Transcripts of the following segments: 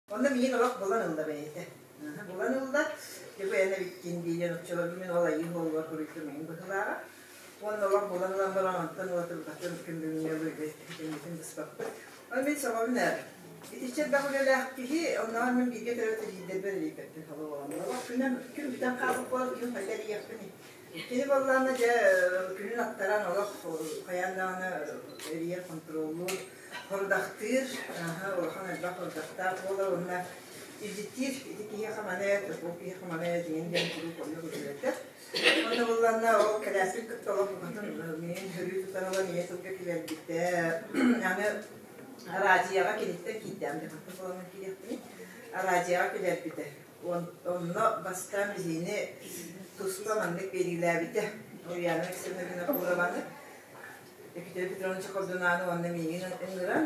Онно миигин олох булан ылла бэйэтэ. Булан ылла, дьэ бу эн эбиккин диэн оччолорго мин ол айыы уолугар суруйдум эҥин быһыылааҕа. Уонна олох булан ылан баран онтон ыла турбатын күн бүгүҥҥэ үлэтин быспаппыт. Ону мин сөҕөбүн ээ. Итиччэ элбэх үлэлээх киһи, оннооҕор мин бииргэ төрөөбүт эдьиийдэрбэр эрийбэппин холобур. Олох күнүм күн бүтэн хаалбыт буолан күн хайда эрийиэхпиний? Кини буоллаҕына дьэ күнүн аттаран олох хайаан даҕаны эрийэр хонтуруоллуур Хорудахтыыр, улахан элбэх хорудахтаах буолар уонна илдьиттиир ити киһиэхэ маны эт, ол киһиэхэ маны эт иҥин диэн куруук оннук үлэлэтэр. Уонна булланна ол кэлээппин кытта олох букатын миигин өрүү тутан ылан ийэ тылга киллэрбитэ. Аны араадьыйаҕа киниттэн киирдэм дьахтар буоламмын киириэхпиний. Араадьыйаҕа киллэрбитэ. Онно бастаан биһигини туспа маннык биэриилээбитэ. Ульяна Алексеевна Винокурованы Екатерина Петровна Чеховдунааны уонна миигин ыҥыран,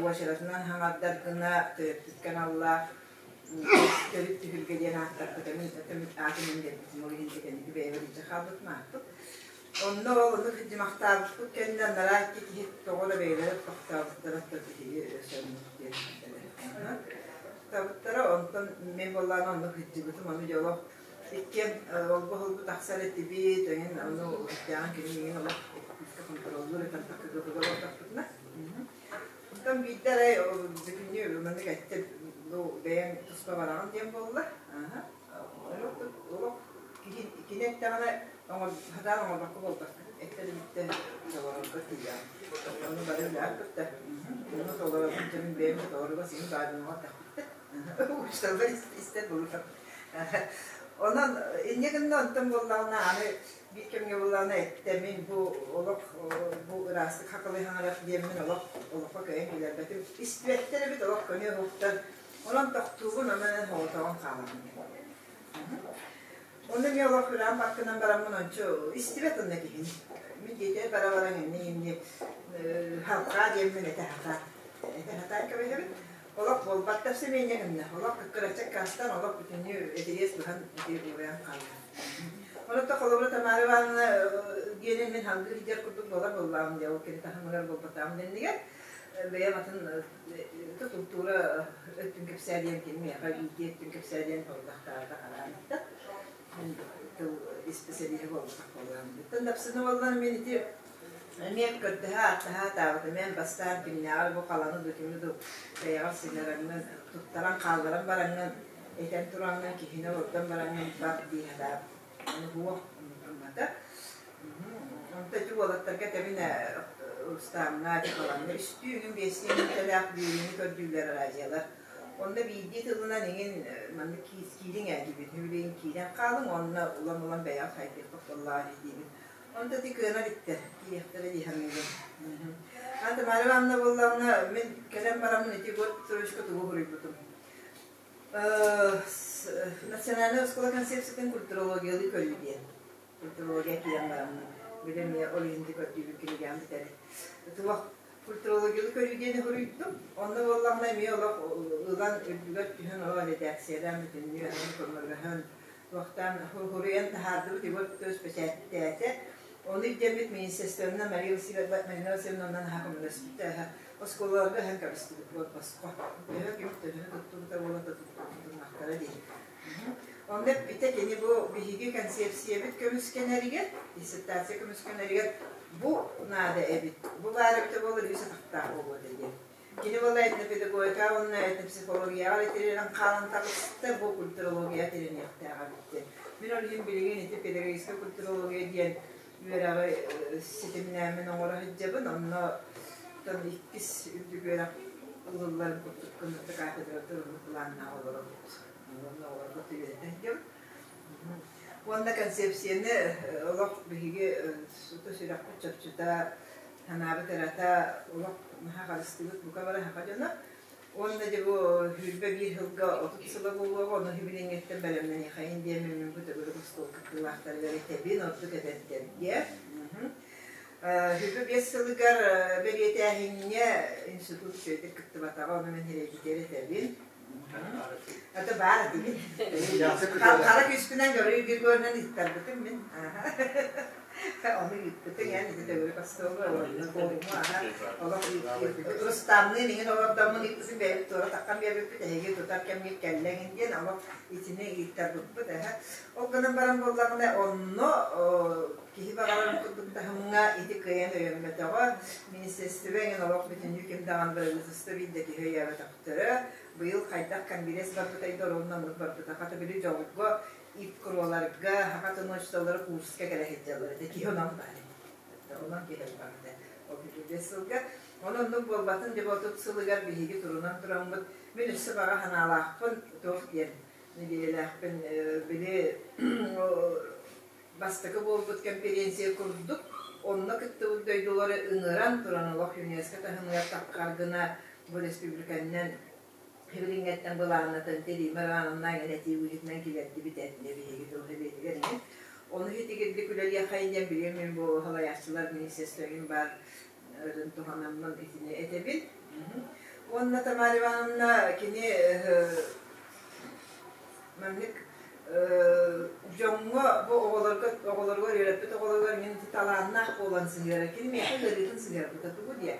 уочаратынан хаҥардар гына төрөппүт каналлаах төрүт түһүлгэ диэн ааттаппыта. Мин аатын мин биэрбитим, ол иһин кэнники бэйэбэр илдьэ хаалбытым ааппыт. Онно ол ону кыдьымахтаабыппыт кэннэ анараа икки киһи тоҕо да бэйэлэрэ тохтообуттара биһиги сөннүк диэн тохтообуттара. Онтон мин буоллаҕына онно кыдьыбытым, ону дьэ олох Иккиэн олбу-холбу тахсар этибит, эҥин ону үрдээҕин кини миигин олох күүскэ хонтуруоллуур этэ кыгыбыга олордохпутуна. Онтон биирдэ арай бүтүннүү маннык эттэ бу бэйэҥ туспа бараҕын диэн буолла. Олох киһи кини эттэҕинэ сатаан оҥорбокко буолбакка эттэ да бүттэ толорорго тиийэҕин. Ону бары үлэҕин кытта. Ону толорорбун дьэ мин бэйэм да толоруга син баарын оҥордохпут да. Учууталлар истэн булутар. Онон инньэ гынна онтон буоллаҕына аны биир кэмҥэ буоллаҕына эттэ мин бу олох бу ыраастык хакылыы хаҥарар диэммин олох олоххо кыайан билэрбэтим. Истибэттэр эбит олох көнө уһуктан онон тохтуубун онон эн соҕотоҕун хаалаҕын диэн. Онно эмиэ олох күрээн баккынан бараммын ончу истибэт онно киһини. Мин диэтэр бара баран инни инни халҕаа диэммин этэ хата. Этэ хатаан кэбиһэбин. Олох буолбат тапсымиэнньэ гынна. Олох кыккыраччы аккаастаан, олох бүтүннүү этириэс быһан ити уурайан хаалла. Онон холобура Тамара Ивановна диэнин мин салгыы сылдьар курдук буолар буоллаҕым дии, ол кини таһымыгар буолбатаҕым дэннигэр. Бэйэм атын култуура өттүн кэпсээ диэн кини миэхэ иитии өттүн кэпсээ диэн сорудахтаабыта хараанытта. Мин тыл исписэлииһэ буолбатах буоллаҕым. Оттон дапсыны буоллар мин ити Эмиэ көрдөһө-ааттаһа сатаабытым. Эн бастаан кимнээҕэр бу халаны дуу, дуу бэйэҕэр сыһыараҥҥын, туттаран хаалларан бараҥҥын, этэн тураҥҥын, киһини олордон бараҥҥын бар дии сатаабытым. Ону суох гыммата. Онто ити уолаттарга этэбин ээ, Рустамҥа, Халаҥҥа үстүү үҥүн биэстии мүнүүтэлээх биэриини көрдүүллэр араадьыйалар. Онно биирдии тылынан иҥин маннык киириҥ ээ диибин. Үбүлүөйүн киирэн хаалыҥ уонна улам-улам бэйэҕит хайдыаххыт буоллаҕа ини диибин. Онто ити кыанар иттэ, киириэхтэрэ дии саныыбын. А Тамара Ивановна буоллаҕына, мин кэлэн бараммын ити год Петровичка тугу суруйбутум. Национальная оскуола концепциятын культурологиялыы көрүү диэн. Культурология киирэн бараммын, били эмиэ ол иһин көрдүүбүт кинигэм бүтэр. Туох культурологиялыы көрүү диэни суруйдум. Онно буоллаҕына эмиэ олох ылан үрдүгэр түһэн олох эрэдээксийэлээн бүтүннүү атын көмөлөһөн Туохтаан хуруйан таһаардыбыт Егор Петрович бэчээттээтэ. Ону ирдэммит министерствонан Мария Васильевна Марина Васильевнанан наһаа көмөлөспүттэ. Оскуолаларга ыһан кэбистибит буол босхо. Төһө ким төһөнү туттубута буола тутуннахтара дии. Онно эппитэ кини бу биһиги концепциябыт көмүскэнэригэр, диссертация көмүскэнэригэр бу наада эбит. Бу баар эбитэ буоллар үс атахтаах буолуо этэ диэн. Кини буолла этнопедагогика уонна этнопсихологияҕа тирэнэн хаалан таҕыста, бу культурология тирэниэхтээх эбит. Мин ол иһин билигин ити педагогическай культурология диэн үөрэҕи ситимнээммин оҥоро сылдьабын. Онно иккис үрдүк үөрэх ылылларын курдук гынната кафедрата ылбыт былааннаах олоробут. Онно оҕолорго үөрэтэ сылдьабын. Уонна концепцияны олох биһиги сута сүрэхпит чопчута Санаабыт ырата олох наһаа харыстыыбыт бука бары саха дьоно. Уонна дьэ бу 21 сылга 30 сыла буолуоҕа, ону билиҥҥиттэн бэлэмнэниэхэйин диэн мин бу төгүрүк остуол кыттыылаахтарыгар этэбин, ордук эдэрдэргэ. 25 сылыгар бэлиэтээһиҥҥэ институт үчүгэйдик кыттыбатаҕа, ону мин эрэйбитигэр этэбин. Это баар этибит. Хара күүспүнэн Гаврил Григорьевнан ыыттарбытым мин. Ону ыыппытыҥ эн ити төгүрүк остуолга олордо форуму аһа олох Рустамныын иҥин олордоммун ыыппытын бэйэбит туора таххан биэрбиппит эһиги тутар кэмҥит кэллэ эҥин диэн олох итини ыыттарбыппыт аһа. Ол гынан баран буоллаҕына онно киһи баҕарарын курдук таһымҥа ити кыайан өйөммөтөҕө. Министиэристибэ эҥин олох бүтүннүү ким даҕаны правительство биир да киһи өйөөбөтөхтөрө. Быйыл хайдах конгресс барбытай да оруобуна оннук барбыта. Хата били дьолго ИПКРОларга, саха туночталара курска кэлэ сылдьаллар этэ. Киһи онон баар этэ. Онон киһи элбэх этэ. Ол 35 сылга. Онон оннук буолбатын деп 30 сылыгар биһиги турунан тураммыт мин өссө баҕа санаалаахпын туох диэн нэдиэлэлээхпин били бастакы буолбут конференция курдук онно кыттыбыт дойдулары ыҥыран туран олох ЮНЕСКО таһымыгар таххар гына бу республиканнан Билиҥҥэттэн былааннатан Римма Ивановна эҥин этии быһыытынан киллэрдибит этинэ биһиги тыл сэбиэтигэр иһин. Ону итигирдик үлэлиэххэйин диэн билигин мин бу салайааччылар министерствоҕын баар ырын туһанаммын итини этэбин. Уонна Тамара Ивановна кини маннык дьоҥҥо бу оҕолорго оҕолоругар үөрэппит оҕолоругар мин талааннаах буолан сыһыара кини миэхэ ыарыытын сыһыарбыта тугу диэ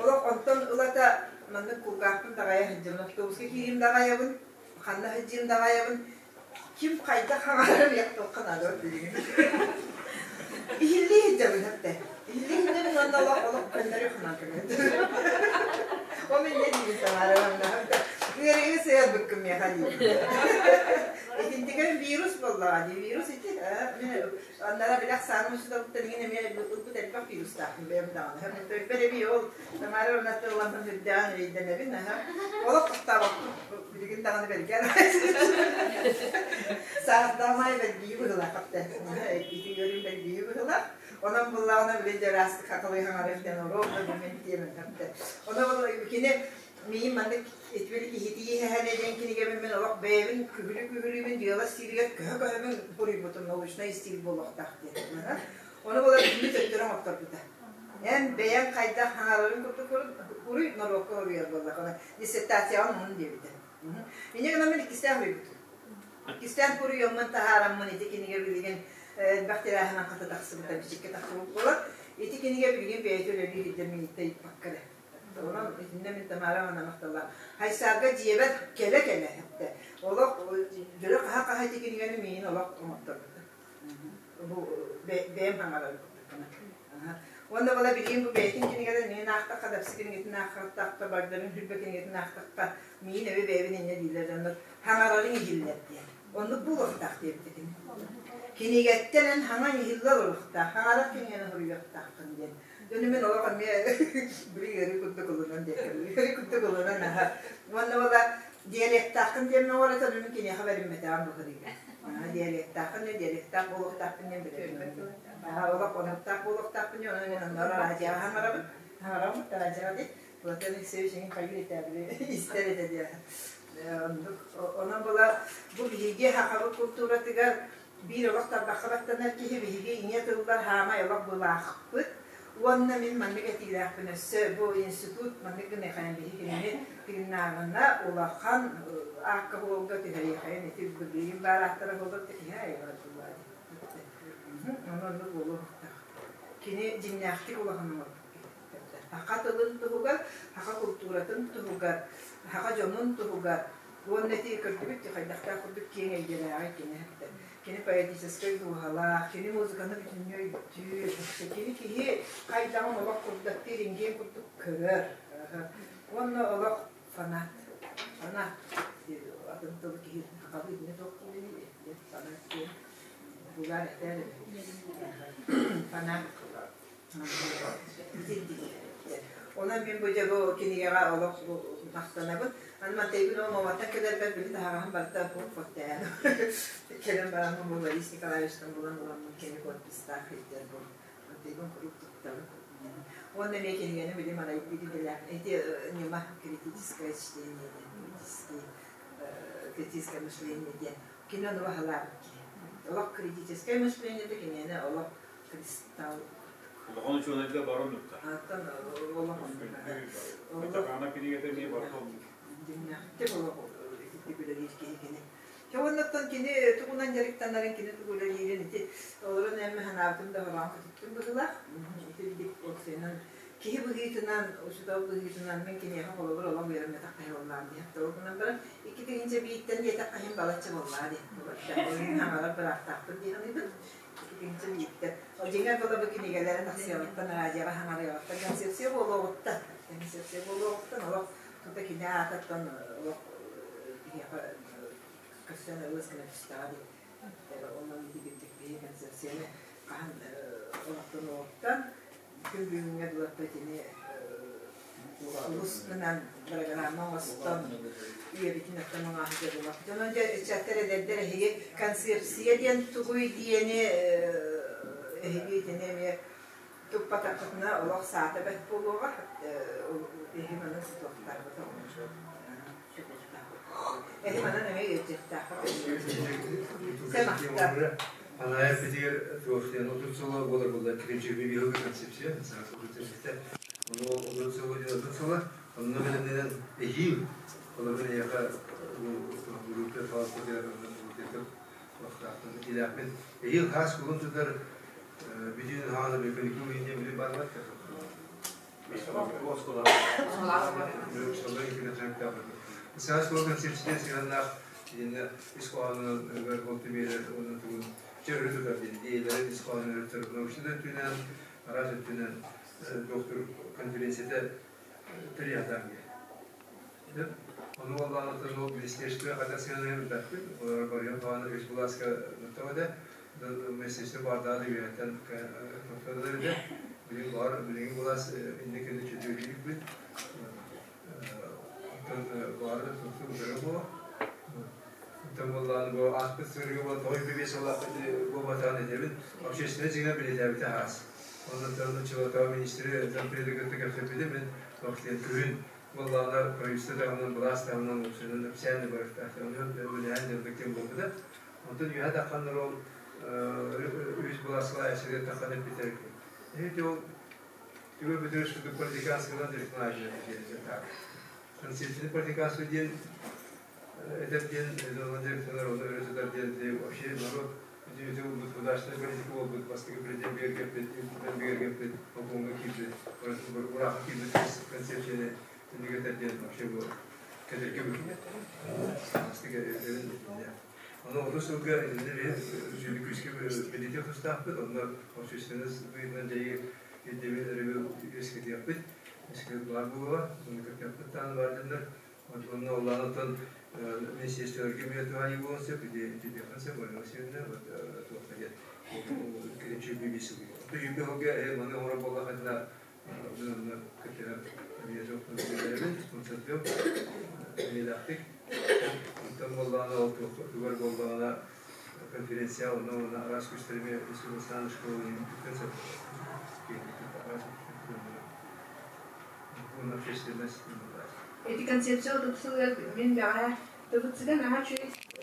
Олох онтон ылата маннык кулгаахпын даҕайа сылдьабын, автобуска киириим даҕайабын, ханна сылдьыым даҕайабын, ким хайдах хаҥарар туохха наада билигин. Иһиллии сылдьабын хатта. Иһиллии сылдьабын уонна олох олох көннөрү ханан көмөт. Ол инньэ диибин Тамара Ивановна. Ыарыыны сыһыарбыккын миэхэ диибин. Итинтигэр вирус буоллаҕа дии. Вирус ити. Мин Аннара били ахсааным учууталыттан иҥин эмиэ ылбыт элбэх вирустаахпын бэйэм даҕаны. Өйбөр эбии ол Тамара Ивановна ылламмын үрдээҕин эрэйдэнэбин аһа. Олох тохтообоппун. Билигин даҕаны бэргэн. Саастаамай бэргии быһыылаах хапта. Ити ыарыым бэргии быһыылаах. Онон буллаҕына били дьараастык хахалыы хаҥарых диэн оруол да мен тиэмэн хапта. Онон кини Миигин маннык итибили киһитии иһэһэнэ диэн кинигэбин мин олох бэйэбин күһүлү-күһүлүүбүн дьыала стилигэр көһө-көһөбүн буруйбутум научнай стиль буолуохтаах диэн. Ону буолар бүтүннүү төттөрү оҥотторбута. Эн бэйэҥ хайдах хаҥарарын курдук уруй норуокка уруйар буоллаххына диссертацияҕын мун диэбитэ. Инньэ гынан мин иккистээн уруйбутум. Иккистээн уруйаммын таһаараммын ити кинигэ билигин элбэх тирээһинэн хата тахсыбыта, бичиккэ тахсыбыт буолар. Ити кинигэ билигин бэйэтэ үлэлиир идэ мииттэ ыйыппакка эрэ. Онон итиннэ мин Тамара Ивановна махталлаах. Хайсаарга дьиэбэр кэлэ-кэлэ эттэ. Олох дьөрү хаһа-хаһа ити кинигэни миигин олох оҥотторбута. Бу бэйэм хаҥарар курдукпуна. Уонна була билигин бу бэйэтин кинигэлэрин миигин аахтахха, Дапсы кинигэтин аахтахха, Багдарын Хүрбэ кинигэтин аахтахха, миигин эбэ бэйэбин инньэ дииллэр дьоннор хаҥарарыҥ иһиллэр диэн. Оннук буолуохтаах диэбит этим. Кинигэттэн эн хаҥан иһиллэ олоруохтаах, хаҥарар кинигэни суруйуохтааххын диэн. Дьону мин олох эмиэ били ыарыы курдук ылынан диэккэ ыарыы курдук ылынан аһа. Уонна буола диалектааххын диэн мөҕөр этэ, ону мин киниэхэ бэриммэтэҕим быһырыыга. Диалектааххын диэн диалектаах буолуохтаахпын диэн билэбин. Аһа олох онуктаах буолуохтаахпын диэн онон мин онноор араадьыйаҕа хаҥарабын. Хаҥарабын араадьыйаҕа дии. Платон Алексеевич эҥин хайыы этэ били истэр этэ диэн. Оннук. Онон буола бу биһиги сахабыт култууратыгар Биир олох тарбахха баттанар киһи биһиги ийэ тыллар хаамай олох былаахпыт уонна мин маннык этиилээхпин өссө бу институт маннык гыныахайын биһи кинини тыыннааҕына улахан аакка суолга түһэриэхэйин ити билигин баар ааттара буолар да киһи айылҕа Ону оннук буолуохтаах. Кини дьиҥнээхтик улахан оҥорбут киһи. Саха тылын туһугар, саха култууратын туһугар, саха дьонун туһугар Уонна ити көрдүгүт дии хайдахтаах курдук киэҥ эйгэлээҕий кини эттэ. Кини поэтическай дууһалаах, кини музыканы бүтүннүү өйдүүр, кини киһи хайдаҕын олох курдаттыыр, иҥгиэн курдук көрөр. Уонна олох фанат. Фанат атын тылы киһи сахалыы итиннэ туох диэн фанат диэн булаар этээр фанат Онон мин бу дьэ бу кинигэҕэ олох махтанабын. Аны Мантайбын ол Маматтан кэлэрбэр били таһаҕаһым барыта фоттээн кэлэн бараммын бу Борис Николаевичтан булан ыламмын кини подпистаах илдьэр бу Мантайбын куруук туттабын. Уонна эмиэ кинигэни били марайдыыр идэлээх эти ньыма критическое чтение диэн критический критическое мышление диэн кини ону баһылаабыт киһи. Олох критическое мышление киниэни олох кристалл Улахан учуонайдар бары оннуктар. Аттан олох Ана кинигэтэ эмиэ барыта оннук. Дьиҥнээхтик олох итинник үлэлиир киһи кини. Чэ уоннаттан кини тугунан дьарыктанарын, кини тугу үлэлиирин ити олорон эмэ санаабытым да хороон көтүттүм быһыылаах. Ити билик уопсайынан киһи быһыытынан, учуутал быһыытынан мин киниэхэ холобур олох үөрэммэтэх киһи буоллаҕым диэн. Ол гынан баран 2001-тэн диэтэх иһин балачча буоллаҕа дии. Ол хаҥалар быраактаахпын дии саныыбын. 2001-тэн. Дьиҥэр була бу кинигэлэрин тахсыаҕыттан, радиоҕа хаҥарыаҕыттан концепция буолуоҕуттан, концепция буолуоҕуттан олох тута кини аатыттан олох биһиэхэ көстөн ылыс гына түстэҕэ дии. Онон ити кырдьык биһи концепцияны хаһан олохтонуоҕуттан күн бүгүҥҥэ дылы итини улус гынан программа оҥостон үйэбитин оттон оҥоһуга булах. Дьонон дьэ ыччаттар эдэрдэр эһиги концепция диэн тугуй диэни эһиги итини эмиэ туппатаххытына олох саата бэрт буолуоҕа. Эһи манан тутуохтаахпыт Эһи манан эмиэ үөрдүөхтээххит. Сэмахта. Анаев битигэр туох диэн 30 сыла буолар буолла киринчиги концепция ону 30 сыла 30 сыла онно бэлэмнэнэн эһиил олорун эйиэхэ группа фалспытыгар илээхпин эһиил хаас кулун тутар бүтүн хаана бекөлүкү инне били барбат. Саас кол концепция сыһыаннаах итиннэ ис хоһоонунан болту биэрэр уонна тугун чэ өрө тутар диэн идиэйэлэрин ис хоһоонун өрө тутар научнай өттүнэн, араас өттүнэн доктор конференцията тэрийэхтээх диye. Ону оллаанаттан ол министерство хата сыһыаннаһын билбэппин. Олор барыйан хаана үс былааска нуттаҕа министерство баардаан үөһэттэн тоқтадылар этэ. Билигин баар билигин былаас инникини чөтүөлүүрбүт. Оттон баары туту утары буо. Оттон буоллаан бу ааспыт сырыга буол тоҕой бибиэс олааппыт буолбатаҕын этэбин. Общественнай дьиҥэ билетээбитэ аас. Оннуттан Чулатова министри зампреды кытта кэпсэппитим. Мин вахтен күһүн буоллаҕына правительство таһымынан, былаас таһымынан общественно официальный барыктаах. Онон үлэһэн дьоннук ким буолбута. Онтон үөһэ тахханнар ол үс былаас салайааччылар таххан эппитэр. Эти ол түгө бүтүр шуду политиканскынан директор Концепция политиканство диэн этэр диэн директорлар оны өрө тутар диэн вообще народ үтүөтэ буолбут государственная политика буолбут бастакы президент бигэргэппит бигэргэппит Хокуҥҥа киирбит ураахха киирбит концепцияны түннүгэтэр диэн вообще бу кэтэргэ бүкүнэ Ону 30 сылга итиннэ биһи сүрүн күүскэ билитиэх тустаахпыт, онно общественность быһыытынан дьайыы ирдэбил өрөбүл үөскэтиэхпит, үөскэтиэх баар буолуоҕа, онно кыттыахпыт даҕаны баар дьоннор. Онно оллаан оттон министерстволарга эмиэ туһаайыы буолуон сөп, ити итиниэххэ сөп, Ольга Васильевна, вот туохха диэн киринчи BBC. Түйүбү сылга маны оҥорор буоллаххытына онно кыттыһар эмиэ суох спонсордуом эмиэлээхтик. Онтон буоллаҕына ол тугар буоллаҕына конференция онно уонна араас күстэри эмиэ республикаан школа кыттан сөп. Уонна общественность Эти концепция 30 сылыгар мин бэҕэһээ ТВЦ-га наһаа үчүгэй.